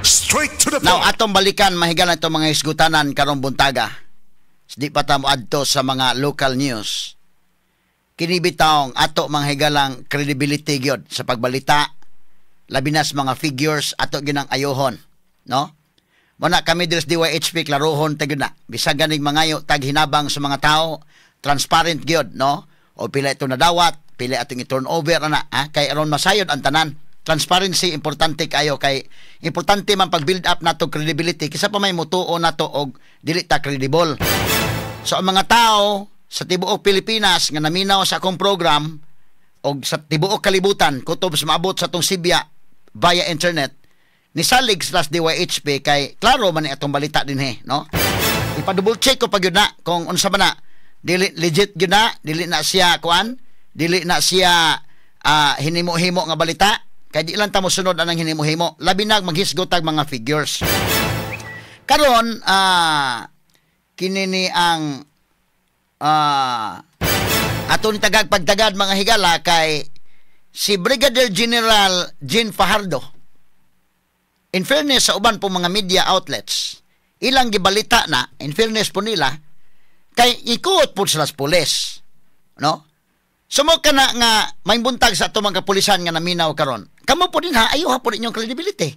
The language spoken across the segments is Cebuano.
Straight to the Now point. Atong balikan, mahigala, itong mga hisgutanan karong buntaga. Di pa ta moadto sa mga local news. Kini bitawng ato, mga higalang credibility gyud sa pagbalita, labi na sa mga figures, ato ginang ayohon, no? Muna kami diri sa DYHP, klarohon ta gyud na. Bisag ganing mangayo tag hinabang sa mga tao, transparent gyud, no? O pila ito nadawat, pila atong i-turn over ana, ha? Kay aron masayod ang tanan. Transparency importante kayo kay importante man pag build up nato credibility kaysa pa may mutuo nato og dili ta credible. So ang mga tao sa tibuok Pilipinas nga naminaw sa akong program og sa tibuok kalibutan kutob sa maabot sa atong sibya via internet, nisalig sa DYHP kay klaro man ni atong balita dinhi, no? Ipa-double check ko pag yun na kung unsa man na, dili legit gyud na, dili na siya kuan, dili na siya hinimo-himo nga balita, kay di lang ta mosunod anang hinimo-himo, labi na maghisgot tag mga figures. Karon kini ni ang ato ni tagag pagtagad, mga higala, kay si Brigadier General Jean Fajardo, in fairness sa uban po mga media outlets, ilang gibalita na, in fairness po nila, kay ikuot po sila sa pulis, no? Sumo ka na nga may buntag sa ato mga kapulisan nga naminaw karon. Kamo po din ha, ayo ha po inyong credibility.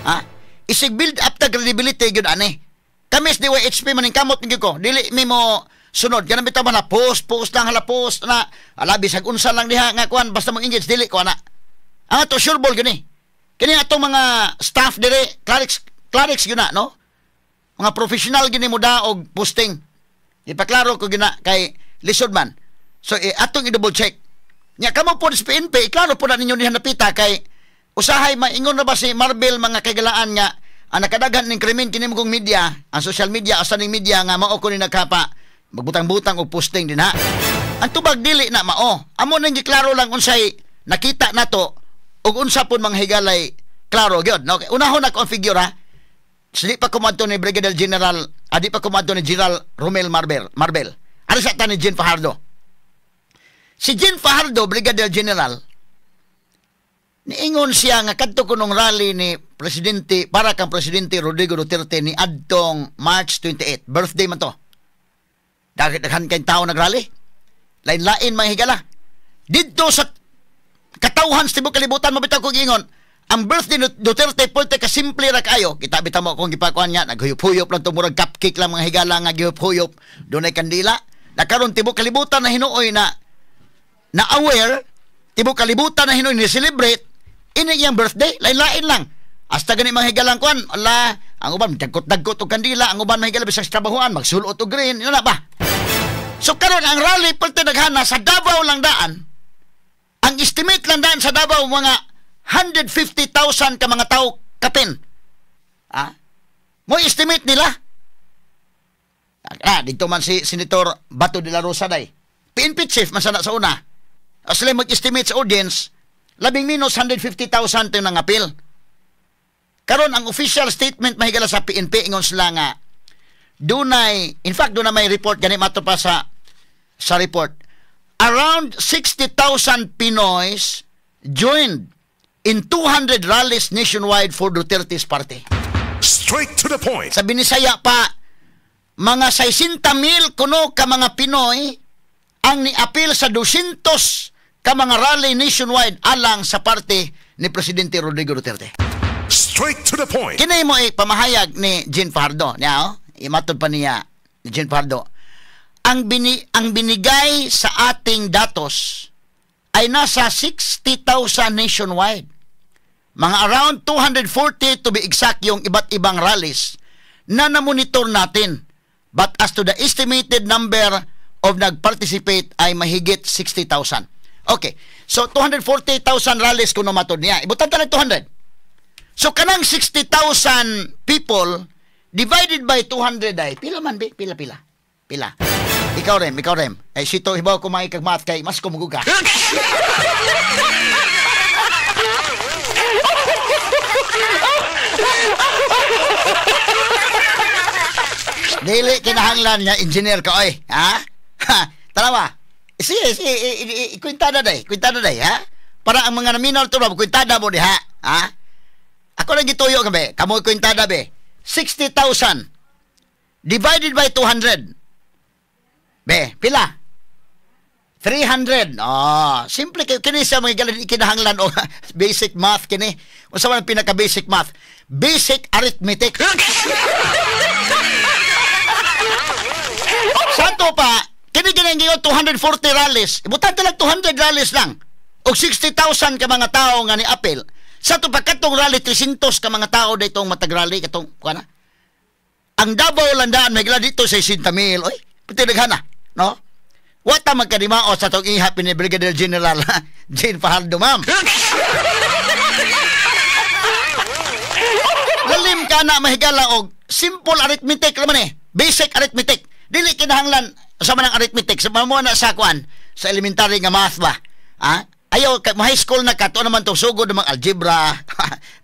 Ha? Isig build up ta credibility gyud ani. Kami sa DYHP, maning kamot gyud ko. Dili mi mo sunod kanang bitaw man na post post lang, hala, post na ala, bisag unsa lang diha nga kuan, basta mo engage, dili ko ana. Ang ato sure ball gani. Kini atong mga staff dire, clerics clerics gyud na, no? Mga professional gini mo og posting. Ipaklaro ko gina kay lisod man. So atong i-double check. Nya kamo po sa PNP, iklaro po na ninyo niya napita kay usahay maingon na ba si Marbil, mga kaigalaan, nga ang nakadaghan ning krimen kini mong media, ang social media, asa ning media nga mao ko ni nagkapa magbutang-butang og posting din ha. Ang tubag, dili na mao. Amo nang giklaro lang unsay nakita nato ug unsa pud, mga higalay, klaro gyud. No? Okay. Unahon ako ang figure ha. Dili pa kumadto ni Brigadier General, adi pa kumadto ni General Romel Marbel. Marbel. Ano sa ta ni Jean Fajardo? Si Jean Fajardo, Brigadier General, niingon siya nga kadto kunong rally ni presidente, para kang Presidente Rodrigo Duterte ni adtong March 28, birthday man to. Daghan kay tao nagrally. Lain-lain, mga higala. Didto sa katawhan sa tibuok kalibutan mo bitaw kog ingon. Ang birthday ni Duterte pulte ka simple ra kayo. Kita bitaw mo kung gipakuan nga naghuyop-huyop lang to, murag cupcake lang, mga higala, nga gihuyop-huyop. Dunay kandila. Na karon tibuok kalibutan na hinuoy na na aware, tibuok kalibutan na hinuoy ni celebrate ini iyang birthday, lain-lain lang. Hasta gani, mga higalang kuan, ala, ang uban dagkot-dagkot og kandila, ang uban, mga higala, bisag sa trabahuan magsulot og green, yun na ba? So karon ang rally pulte naghana sa Davao lang daan. Ang estimate lang daan sa Davao, mga 150,000 ka mga tao kapin. Ah? Mo estimate nila. Ah, dito man si Senator Bato de la Rosa day. PNP chief man sana sa una. Sila mag-estimate sa audience, labing minus 150,000 ito nangapil. Karon ang official statement, mahigala, sa PNP, ingon sila nga dunay, in fact dunay may report gani mato pa sa report, around 60,000 Pinoys joined in 200 rallies nationwide for Duterte's party. Straight to the point. Sa Binisaya pa, mga 60 mil kuno ka mga Pinoy ang niapil sa 200 ka mga rally nationwide alang sa party ni Presidente Rodrigo Duterte. Straight to the point. Kini mo pamahayag ni Jean Fajardo. Niya, oh, imatod pa niya ni Jean Fajardo. Ang binigay sa ating datos ay nasa 60,000 nationwide. Mga around 240 to be exact yung iba't ibang rallies na namonitor natin. But as to the estimated number of nag-participate ay mahigit 60,000. Okay. So 240,000 rallies kuno matod niya. Ibutan ta lang 200. So kanang 60,000 people divided by 200 ay pila man bi? Pila pila. Pila. Ikaw rem, ikaw rem. Eh sito hibaw ko maikag math kay mas kumugo ka. Dili kinahanglan nga engineer ka oy, ha? Ha, tarawa. Sige, sige, ikwintada day, kwintada day, ha? Para ang mga naminaw to ba, kwintada mo diha, ha? Ako lang gituyo ka be. Kamoy kwintada be. 60,000 divided by 200. Be, pila? 300. Oh, simple kayo kini sa mga galan kinahanglan o basic math kini. Unsa man ang pinaka basic math? Basic arithmetic. Sa ato pa, kini kini 240 rallies. Ibutan lang 200 rallies lang. Og 60,000 ka mga tao nga ni appeal. Sa ato pa katong rally 300 ka mga tao ditong matag rally katong kuana. Ang Davao landaan may gila dito 60,000. Oy, pati daghana, no? Wata magkanimao sa itong ihap ni Brigadier General Jane Fajardo, ma'am. Lalim ka na mahigala og simple arithmetic naman eh. Basic arithmetic. Dili kinahanglan sa manang arithmetic. Sa mga na sa kuan, sa elementary nga math ba? Ha? Ayaw, high school na ka, ito naman itong sugod ng algebra,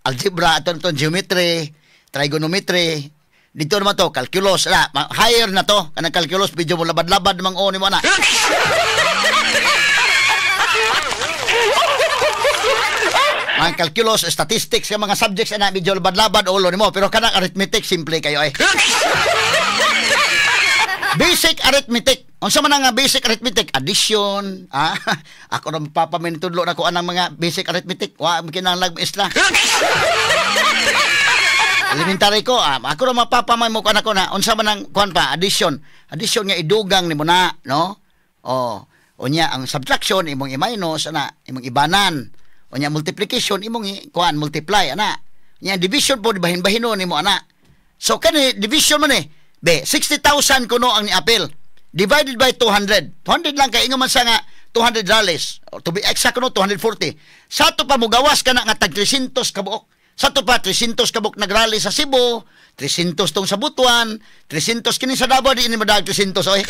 algebra, ito naman itong geometry, trigonometry, dito naman to, calculus, ala, higher na to, kanang calculus, medyo mo labad-labad namang o ni mo na. Mga calculus, statistics, yung mga subjects na medyo labad-labad, ulo ni mo, pero kanang arithmetic, simple kayo eh. Basic arithmetic. Unsa man ang basic arithmetic? Addition. Ah, ako ra papaminitudlo na ko anang mga basic arithmetic. Wa kinahanglan maestra. Elementary ko, ako ra mapapamay mo ko na unsa man ang kuan pa addition. Addition nga idugang nimo na, no? Oh, unya ang subtraction imong i-minus ana, imong ibanan. Unya multiplication imong kuan multiply ana. Unya division po bahin-bahinon nimo ana. So kani division man eh. Be, 60,000 kuno ang ni-appeal. Divided by 200. 200 lang kay ingon man sa nga 200 rallies. Or to be exact kuno 240. Sa ato pa mugawas kana nga tag 300 ka buok. Sa ato pa 300 ka buok nagrally sa Cebu, 300 tong sa Butuan, 300 kini sa Davao di ini madag 300 oy.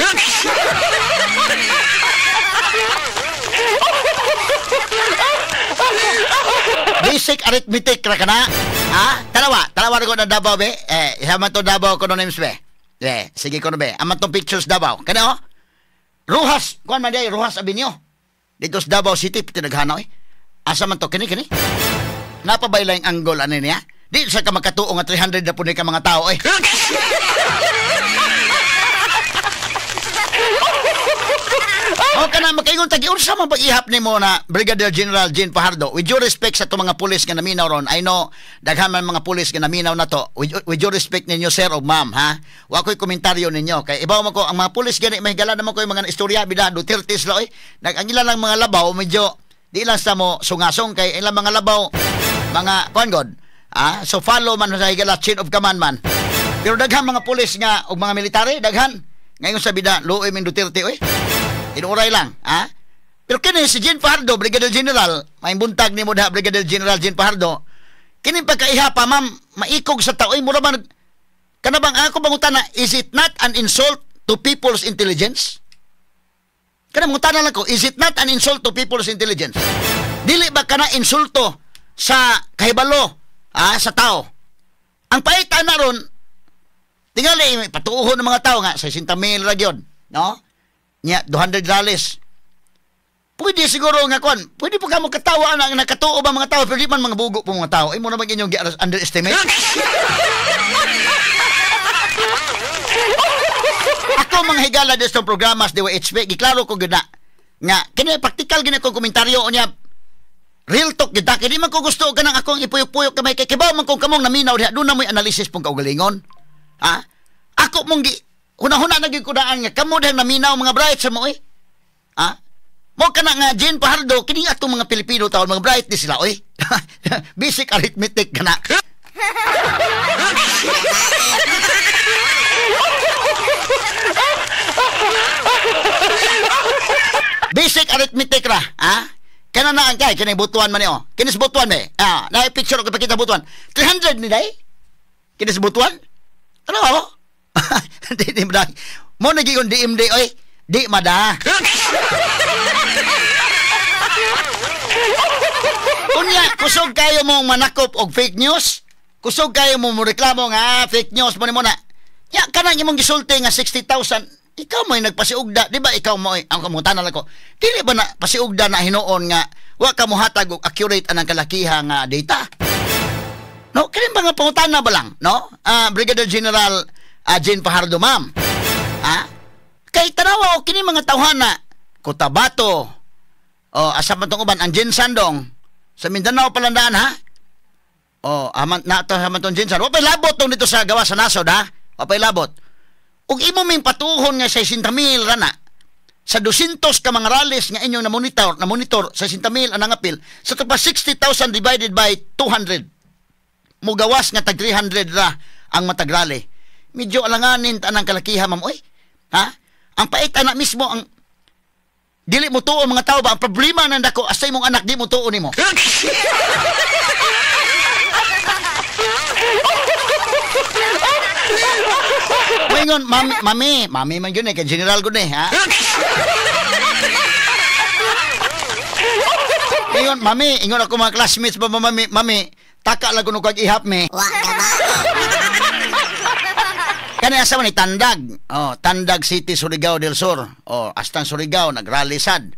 Basic arithmetic ra kana. Ha? Tanawa, tanawa ko na Davao be. Eh, isa man to Davao kuno names be. Eh, sige ko na be. Ama tong pictures Davao. Kana oh. Rojas, kuan man day Rojas Avenue. Dito sa Davao City pinaghanaw eh. Asa man to kini kini? Napabayla yung angle ani niya. Di sa ka makatuo nga 300 na pud ka mga tao eh. O kana makaingon tagi unsa man pag-ihap nimo na Brigadier General Jane Fajardo? With due respect sa itong mga pulis nga naminaw ron. I know daghan man mga pulis nga naminaw na to. With due respect ninyo sir o ma'am ha. Wa koy komentaryo ninyo kay ibaw man ko ang mga pulis gani mahigala naman ko yung mga istorya bida Duterte sila oy. Nag ang ilang mga labaw medyo di lang sa mo sungasong kay ilang mga labaw mga kuan god. Ah, so follow man sa higala chain of command man. Pero daghan mga pulis nga og mga military daghan ngayon sa bida luoy min Duterte oy. Tinuray lang, ha? Pero kini si Jane Fajardo, Brigadier General, may buntag nimo da Brigadier General Jane Fajardo. Kini pagkaiha pa ma'am, maikog sa tao, mura man kana bang ako bangutana, is it not an insult to people's intelligence? Kana mangutana lang ko, is it not an insult to people's intelligence? Dili ba kana insulto sa kahibalo, ha, sa tao? Ang pait ana ron, tingali patuohon ng mga tao nga 60,000 ra gyud, no? Nya 200 rallies. Pwede siguro nga kon, pwede po ka mo katawa na nakatuo ba mga tao pero di man mga bugo po mga tao. Ay mo na bang inyong underestimate? Ako mga higala dito programa sa DYHP, giklaro ko gyud na nga kini praktikal gid akong komentaryo unya. Real talk gyud kay di man ko gusto kanang akong ipuyok-puyok kamay kay kibaw man kung kamong naminaw diha doon na mo'y analysis pong kaugalingon. Ha? Ako mong gi huna-huna na gyud ko daan nga kamo dahil naminaw mga bright sa mo eh. Ha? Mo kana nga Jane Fajardo kini atong mga Pilipino taon mga bright ni sila oy. Basic arithmetic kana. Basic arithmetic ra, ha? Kana na ang kay kini Butuan man ni oh. Kini sa Butuan be. Ah, na picture ko ipakita Butuan. 300 ni day. Kini sa Butuan? Ano ako? Di mada. Mo nagigon DMD oy. Di mada. Unya, kusog kayo mong manakop og fake news? Kusog kayo mo reklamo nga fake news mo ni mo na. Ya kanang imong gisulti nga 60,000, ikaw mo'y nagpasiugda, di ba ikaw mo ang kamutana lang ko. Dili ba na pasiugda na hinuon nga wa ka mohatag og accurate anang kalakiha nga data? No, kini mga pangutana ba lang, no? Brigadier General Jean Fajardo, ma'am. Ha? Kay tanawa o kini mga tawhana, Cotabato, o asa man tong uban, ang GenSan dong, sa Mindanao palandaan, ha? O, aman na to aman tong GenSan. Wa pay labot tong dito sa gawa sa nasod, ha? Wa pay labot. Ug imo ming patuhon nga 60,000 rana sa 200 ka mga rallies nga inyong na monitor 60,000 ang nangapil sa pa 60,000 divided by 200, mugawas nga tag 300 ra ang matag rally. Medyo alanganin ta ang kalakiha, ma'am, oy. Ha? Ang pait ana mismo ang dili mo tuo mga tao ba, ang problema nang dako asa imong anak di mo tuo nimo. Moingon, mami, mami, mami man yun eh, kay general gud eh, ha? Ingon, mami, ingon ako mga classmates ba, mami, mami, taka lang kuno kag ihap me. Wa ka ba? Kani asa man ni Tandag. Oh, Tandag City, Surigao del Sur. Oh, astang Surigao nagrally sad.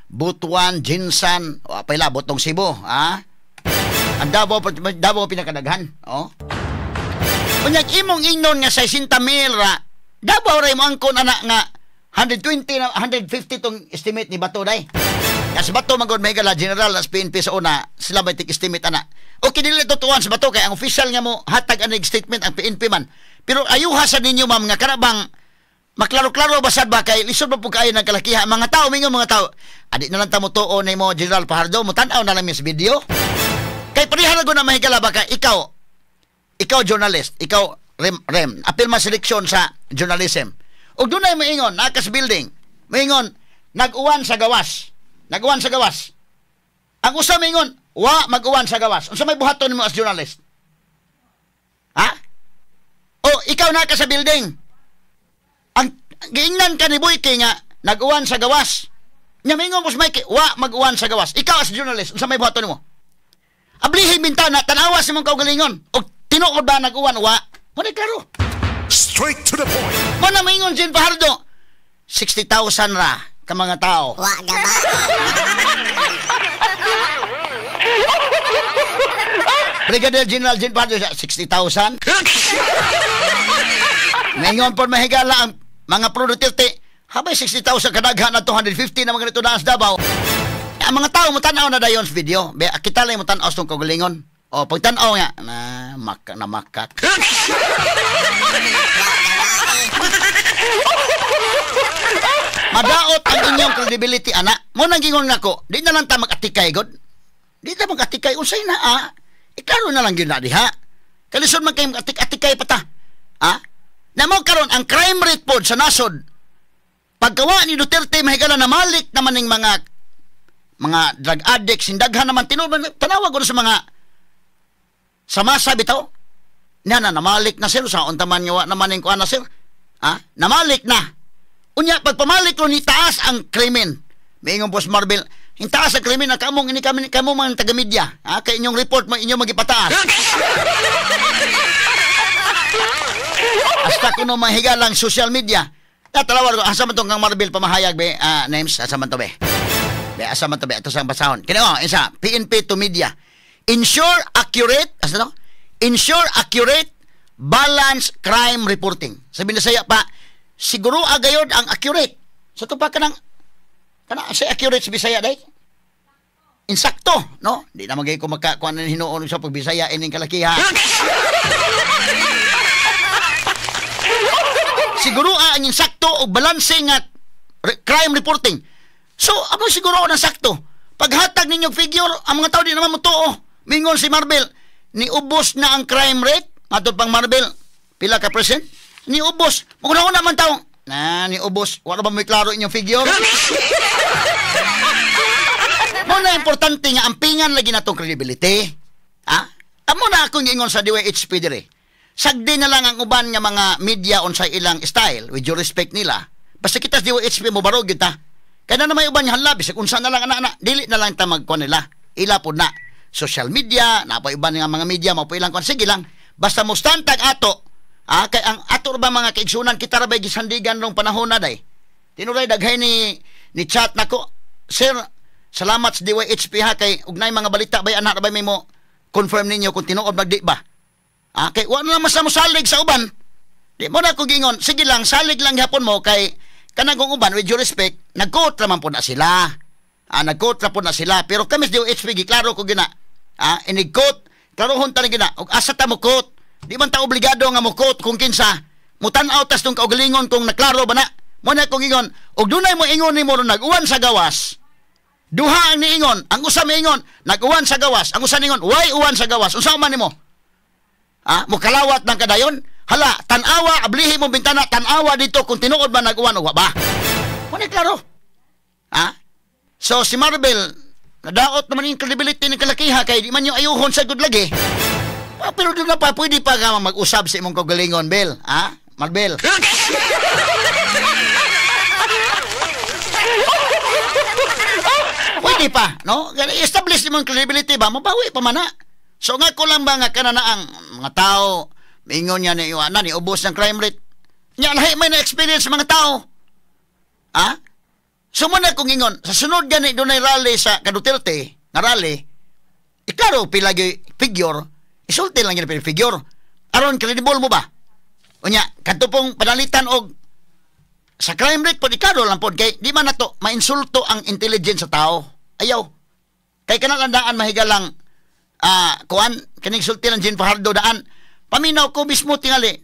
Butuan, GenSan, oh, apay labot tong Cebu, ha? Ang Davao, Davao pinakadaghan, oh. Unyag imong ingnon nga 60,000 ra, Davao ra imo angkon ana nga 120 na 150 tong estimate ni Bato day. Kasi Bato man gud may gala general as PNP sa una, sila may tik estimate ana. Okay, dili tutuan sa Bato kay ang official nga mo hatag anig statement ang PNP man. Pero ayuha sa ninyo, ma'am, nga kana bang maklaro-klaro basad ba kay lisod ba pud kaayo nagkalakiha mga tao, mingon mga tao. Adi na lang ta mo tuo nimo, General Fajardo, mo tan-aw na lang mi sa video. Kay pareha na gud na mahigala ba kay ikaw journalist, ikaw rem apil man seleksyon sa journalism. Ug dunay moingon naa ka sa building, moingon nag-uwan sa gawas. Nag-uwan sa gawas. Ang usa moingon, wa mag-uwan sa gawas. Unsa may buhaton nimo as journalist? Ha? O ikaw naa ka sa building. Ang giingnan ka ni Boyke nga nag-uwan sa gawas. Nya moingon mo sa Mikey, wa mag-uwan sa gawas. Ikaw as journalist, unsa may buhaton nimo? Ablihi bintana, tan-awa sa imong kaugalingon. Og tinuod ba nag-uwan wa? Mo na klaro. Straight to the point. Mo na moingon Jean Fajardo, 60,000 ra ka mga tao. Wa ka ba? Brigadier General Jean Fajardo, 60,000. Ngayon po mahigala ang mga pro Duterte, habay 60,000 kadaghan na 250 na mga ganito na sa Davao. Ang mga tao mo tan-aw na dayon sa video. Be, kita lang mo tan-aw sa itong kagalingon. O, pagtan-aw nga, na, na makak. Madaot ang inyong credibility, ana. Mo nang gingon nako, di na lang ta mag-atikay, god. Di ta mag-atikay, unsay na, ah. Iklaro na lang yun na diha. Kalisod man kayo mag-atik-atikay pa ta. Ah? Na mo karon ang crime rate pod sa nasod. Pagkawa ni Duterte, mahigala na malik naman ning mga drug addicts, sindaghan naman, tinawag ko sa mga samasa bitaw. Na na, namalik na sir, sa unta man nga naman ning kuan na sir. Ha? Namalik na. Unya, pagpamalik ron, itaas ang krimen. Maingon po si Marvel, itaas ang krimen, ang kamong, ini kami, kamo mga taga-media. Ha? Kay inyong report, inyong magipataas. Hasta kuno mahigalang social media. Tatalawar ko, asa man tong kang Marvel pamahayag, be, names, asa man to, be? Be, asa man to, be? Ito sa basahon. Kini, oh, isa, PNP to media. Ensure accurate, asa to? Ensure accurate, balanced crime reporting. Sabi na saya pa, siguro agayod ang accurate. Sa to pa kanang, kana sa accurate sa Bisaya day? Insakto, no? Di na magay ko makakuha ng hinuon sa pagbisaya ining kalakiha. Siguro ang insakto o balancing at crime reporting. So, amo siguro ang sakto. Paghatag ninyong figure, ang mga tao di naman mo tuo. Mingon si Marvel, niubos na ang crime rate. Matod pang Marvel, pila ka percent? Niubos. Mukuna-una man tao. Na, niubos. Wala ba may klaro inyong figure? Mo na importante nga, ampingan lagi na itong credibility. Ha? Amo na akong ingon sa DYHP dire. Sagdi na lang ang uban nga mga media on sa ilang style, with due respect nila. Basta kita sa DYHP mo barog yun ta. Kaya na may uban nga hala, bisag unsa na lang anak-anak, dili na lang ta magkuan nila. Ila po na. Social media, napa uban nga mga media, mao po ilang kuan. Sige lang. Basta mo stantag ato. Ah, kay ang ato ba mga kaigsunan kita ra bay gisandigan rong panahon na day. Tinuray daghay ni chat nako. Sir, salamat sa DYHP ha kay ugnay mga balita bay anak ra bay mo confirm ninyo kung tinuod magdi ba. Ah, kay wa na lang masamusalig sa uban. Di mo na ko gingon, sige lang, salig lang gihapon mo kay kanang kung uban, with due respect, nag-quote raman po na sila. Ah, nag-quote ra po na sila. Pero kami sa DOHP, giklaro ko gina. Ah, inig-quote, klarohon ta gina. Og asa ta mo quote? Di man ta obligado nga mo quote kung kinsa. Mutan-aw tas tong kaugalingon kung naklaro ba na. Mo na kong ingon, og dunay mo ingon nimo nag-uwan sa gawas. Duha ang niingon, ang usa miingon, nag-uwan sa gawas. Ang usa niingon, why uwan sa gawas? Unsa man nimo? Ah, mukalawat ng kadayon? Hala, tan-awa, ablihi mo bintana, tan-awa dito kung tinuod ba nag-uwan o wa ba? Mo na klaro. Ah? So si Marvel, nadaot naman yung credibility ng kalakiha kay di man yung ayuhon sa good lagi. Ah, pero doon na pa, pwede pa ka mag-usab sa imong kaugalingon, Bel. Ah? Marvel. Pwede pa, no? Establish imong credibility ba? Mabawi pa man na. So nga ko lang ba nga kanana ang mga tao, mingon niya ni iwanan, ni ubos ng crime rate. Nya lahi may na-experience mga tao. Ah? So muna kung ingon, sa sunod gani dunay rally sa Duterte, nga rally, iklaro pila figure, isulti lang yun figure. Aron credible mo ba? Unya, kadto pong panalitan og sa crime rate po, iklaro lang po, kay di man nato mainsulto ang intelligence sa tao. Ayaw. Kay kanang daan mahigalang kuan kining sulti ng Jean Fajardo daan. Paminaw ko mismo tingali,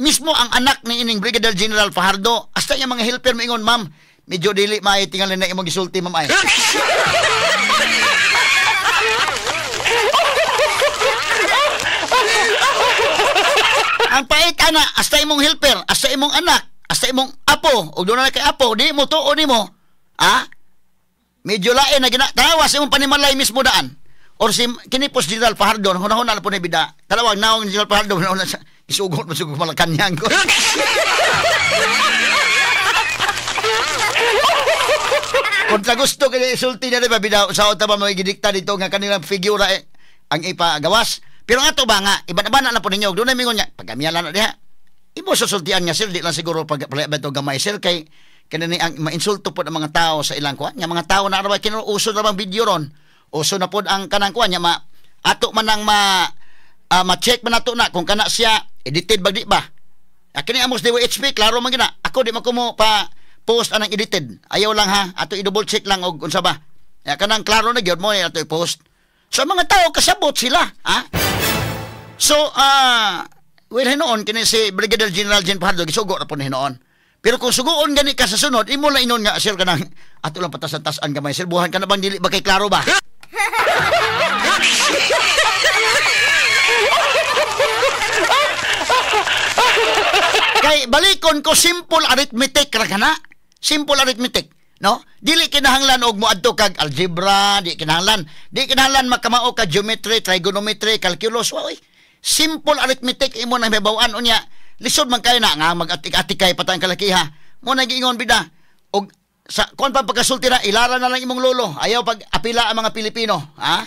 mismo ang anak ni ining Brigadier General Fajardo, hasta yung mga helper moingon, ma'am, medyo dili maay tingali na imong gisulti, ma'am ay. Ang pait ana, hasta imong helper, hasta imong anak, hasta imong apo, og doon na kay apo, di mo tuo nimo. Ah? Medyo lain na gina, tanawa sa imong panimalay mismo daan. Or si kinipos General Fajardo, hunahuna na po ni bida. Talawag naong General Fajardo, hunahuna sa isugot mo sugot Malacanang ko. Kontra gusto kaya isulti na rin ba bida, sa ba may gidikta dito nga kanilang figura eh, ang ipagawas. Pero nga to ba nga, iba-iba na po ninyo, doon na mingon niya, pagkamiyalan na diha. Imo susultian nga sir, di lang siguro pag ito gamay sir, kay kanini ang mainsulto po ng mga tao sa ilang kuan. Nga mga tao na arabay, kinuuso na bang video ron. Uso na po ang kanang kuan niya, ma, ato man ang ma, ma-check man ato na kung kana siya, edited ba di ba? Kini amos DOHP, klaro man gina. Ako di man ko mo pa post anang edited. Ayaw lang ha, ato i-double check lang og unsa ba. Ya, kanang klaro na gyud mo ato i-post. So mga tao kasabot sila, ha? So well hinuon kini si Brigadier General Jean Fajardo gisugo ra po ni hinuon. Pero kung suguon gani ka sa sunod, imo lang inon nga sir kanang ato lang patasan-tasan gamay sir, buhan ka na bang dili ba kay klaro ba? Kay balikon ko simple arithmetic ra kana. Simple arithmetic, no? Dili kinahanglan og moadto kag algebra, di kinahanglan. Di kinahanglan makamao ka geometry, trigonometry, calculus, oy. Simple arithmetic imo nang mabaw-an unya. Lisod man kayo na nga mag-atik-atikay patang kalakiha. Mo na giingon bida og sa kuan pa pagkasulti na ilara na lang imong lolo. Ayaw pag apila ang mga Pilipino, ha?